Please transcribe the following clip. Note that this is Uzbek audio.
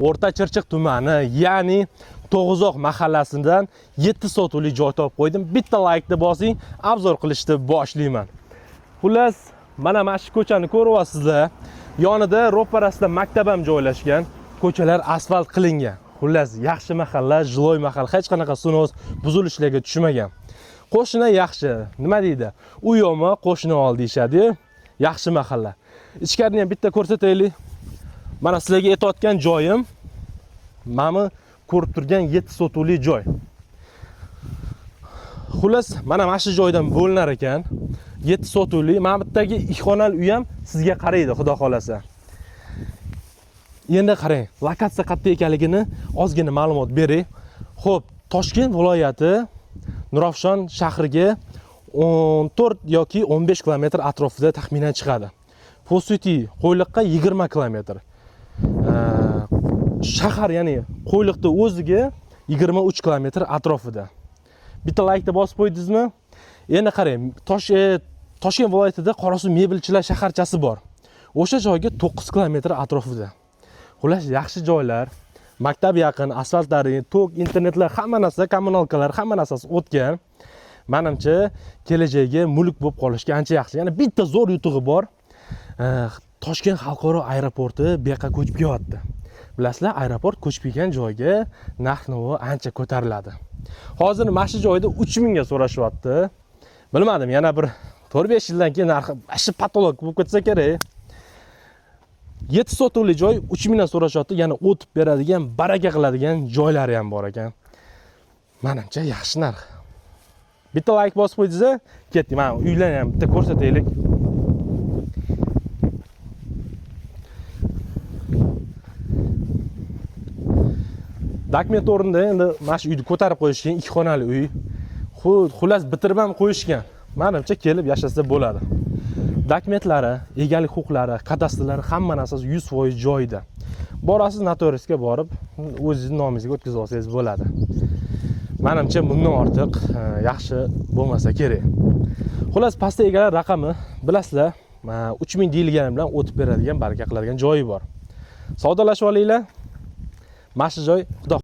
O'rta Chirchiq tumani, ya'ni To'g'uzoq mahallasidan 7 sotuvli joy topib qo'ydim. Bitta laykni bosing, obzor qilishni boshlayman. Xullas, mana shu ko'chani ko'ryapsizlar. Yonida ro'parasida maktab ham joylashgan. Ko'chalar asfalt qilingan. Xullas, yaxshi mahalla, жилой mahalla, hech qanaqa снос, buzilishlarga tushmagan. Qo'shni yaxshi. Nima deydi? Uy yo'qmi, qo'shni ol deyishadi. Yaxshi mahalla. Ichkarini ham bitta ko'rsataylik. Mana sizlarga aytayotgan joyim mana ko'rib turgan 7 sotuvli joy. Xullas, mana shu joydan bo'linar ekan. 7 sotuvli, mana bu yerdagi ikki xonali uy ham sizga qaraydi, xudo xolasa. Endi qarang, lokatsiya qayerda ekanligini ozgina ma'lumot beray. Xo'p, Toshkent viloyati Nurafshon shahriga 14 yoki 15 kilometr atrofida taxminan chiqadi. Fosuti Qo'yliqqa 20 kilometr. Shahar, ya'ni Qo'yliqda o'ziga 23 kilometr atrofida. Bitta laykni bosib qo'ydingizmi? Endi qarang, Toshkent viloyatida Qorasuv mebelchilar shaharchasi bor. O'sha joyga 9 kilometr atrofida. Xullas, yaxshi joylar, maktab yaqin, asfaltlari, tok, internetlar, hamma narsa, kommunalkalar, hamma narsasi o'tgan. Manimcha, kelajakga mulk bo'lib qolishga ancha yaxshi. Yana bitta zo'r yutug'i bor. Toshkent xalqaro aeroporti bu yoqqa ko'chib kelyapti. Bilasizlar, aeroport ko'chib kelgan joyga narx-navo ancha ko'tariladi. Hozir mana shu joyda 3000 ga so'rashyapti. Bilmadim, yana bir 4-5 yildan keyin narxi вообще потолок bo'lib ketsa kerak. 7 sotuvli joy 3000 dan so'rashyapti, yana o'tib beradigan, baraka qiladigan joylari ham bor ekan. Manimcha, yaxshi narx. Bitta layk bosib qo'ydingiz, ketdik. Mana uylarni ham bitta ko'rsataylik. Dokument o'rnida endi mana shu uyni ko'tarib qo'yishgan, ikki xonali uy. Xullas, bitirib ham qo'yishgan. Manimcha, kelib yashasa bo'ladi. Dokumentlari, egalik huquqlari, kadastrlari, hamma narsasi 100% joyida. Borasiz, notariusga borib, o'zingizni nomingizga o'tkazib olsangiz bo'ladi. Manimcha, bundan ortiq yaxshi bo'lmasa kerak. Xullas, pastda egalar raqami, bilasizlar, 3000 deyilgani bilan o'tib beradigan, baraka qiladigan joyi bor. Savdolashib olinglar. Mana shu joy, xudo